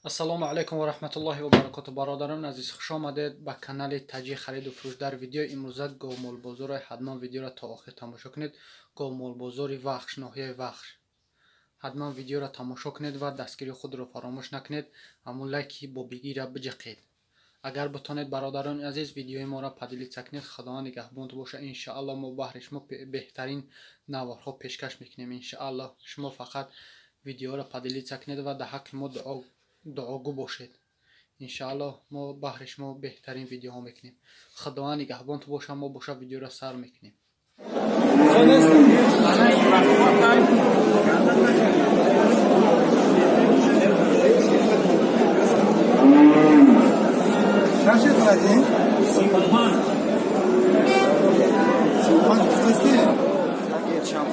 Ассалому алайкум ва раҳматуллоҳи ва баракоту. Бародарони азиз, хуш омадед ба канали Таҷи хариду фурӯш. Дар видеои имрӯза говмолбозорро ҳатман видеоро то охир тамошо кунед. Говмолбозори Вахш, ноҳияи Вахш. Ҳатман видеоро тамошо кунед ва дастгири худро фаромӯш накунед. Ҳамун лайки бобигиро биҷиқед. Агар битонед, бародарони азиз, видеои моро поделиться кунед. Худованд нигаҳбонтон бошад. Иншааллоҳ мо баҳри шумо беҳтарин наворҳо пешкаш мекунем. Иншааллоҳ шумо фақат видеоро поделиться кунед ва дар ҳаққи мо дуогӯ бошед. Иншааллоҳ мо баҳри шумо беҳтарин видеоҳо мекунем. Худованд нигаҳбонтон бошад. Мо боша видеоро сар мекунем.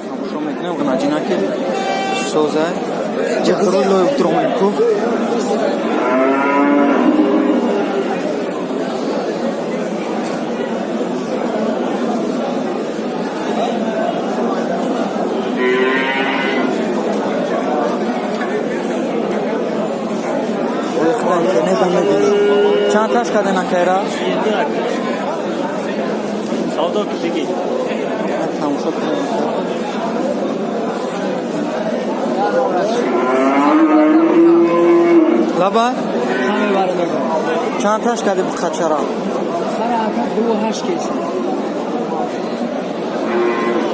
Тамошо мекунем, ғнаҷинаки соза ҷиқру лой дронку. Чанд таш карден акайра? Савдо кидиги. Тамошо кунем. Лаба? Чанд таш карди бу қачара?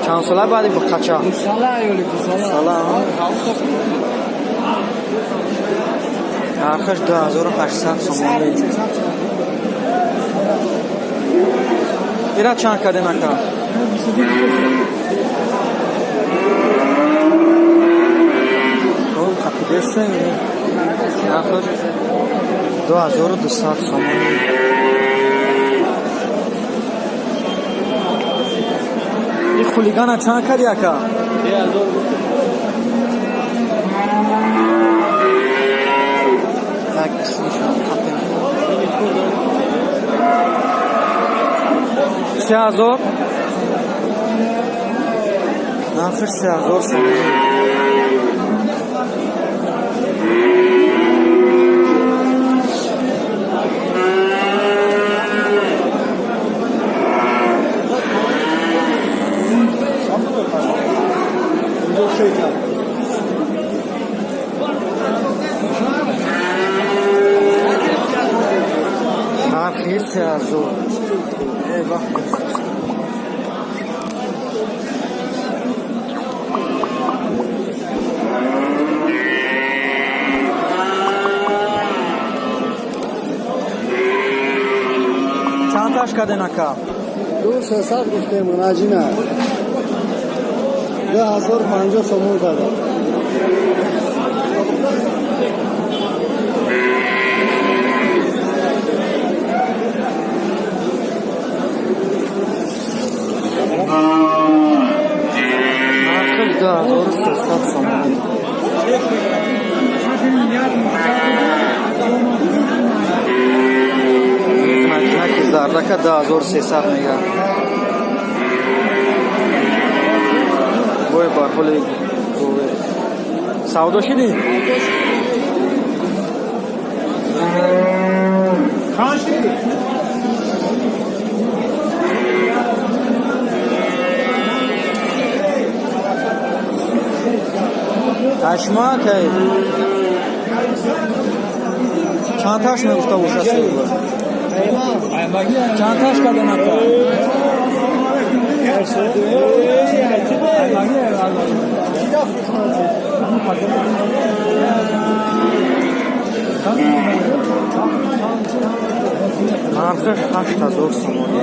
Чанд сола баъди бу қача? Сола. Нархаш 2800 сомонӣ. Ира чанд кардем ака? Қапидеста нархаш 2200 сомонӣ. И хулигана чанд карди ака? 3000. Нархаш 3000 сомонӣ. Нархи 3000. Эва. Чанд таш карден ака? 2300 гуфтем, наҷина. 2050 сомон кардам. Нархи 2300 сомонӣ. Наки зардака 2300 мега. Бой барҳоли гове. Савдо шидӣ? Ташма кай? Чанд таш мегуфта боша сева? Чанд таш карден ака? Нархаш 8000 сомонӣ.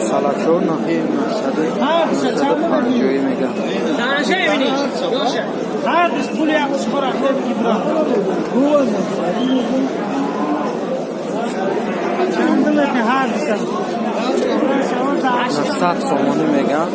Салачо нахи 950 меган. Сад сомонӣ меган.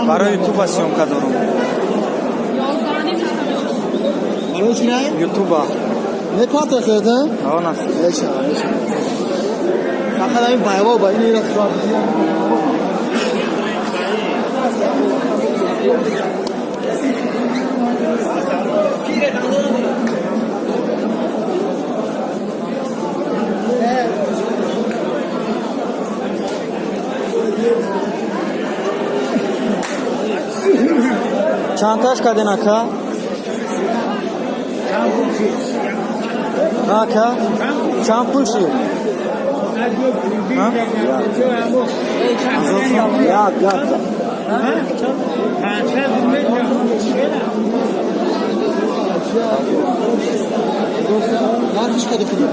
Барои ютуба съёмка дорам. Барои чӣ? Ютуба. Не патра хӯрда? Ҳа, нас. Меша, меша. Фақат ҳамин байво ба ин ира сурат. Чандташ карден ака? Ака? Чанд пул шид? Як, як. Нархиш кади худи?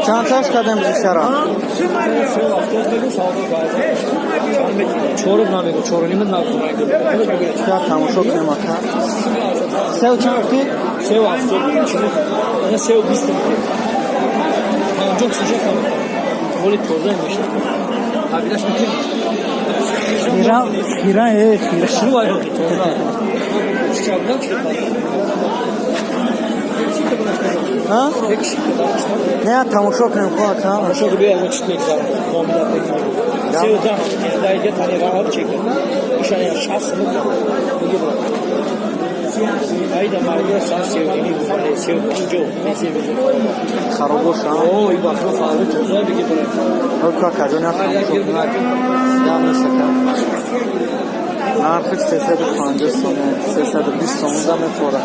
Чандташ кардем бишара? Ча тамошо кунем ака? Сев чанд гуфтӣ? Хира, хира, э, хира. Ҳа? Не, тамошо кунем хо ака. Харобош, а? Ҳо, акаҷон, як тамошо кунем. Гап нест ака. Нархи 350 сомон, 320 сомон да мефорад.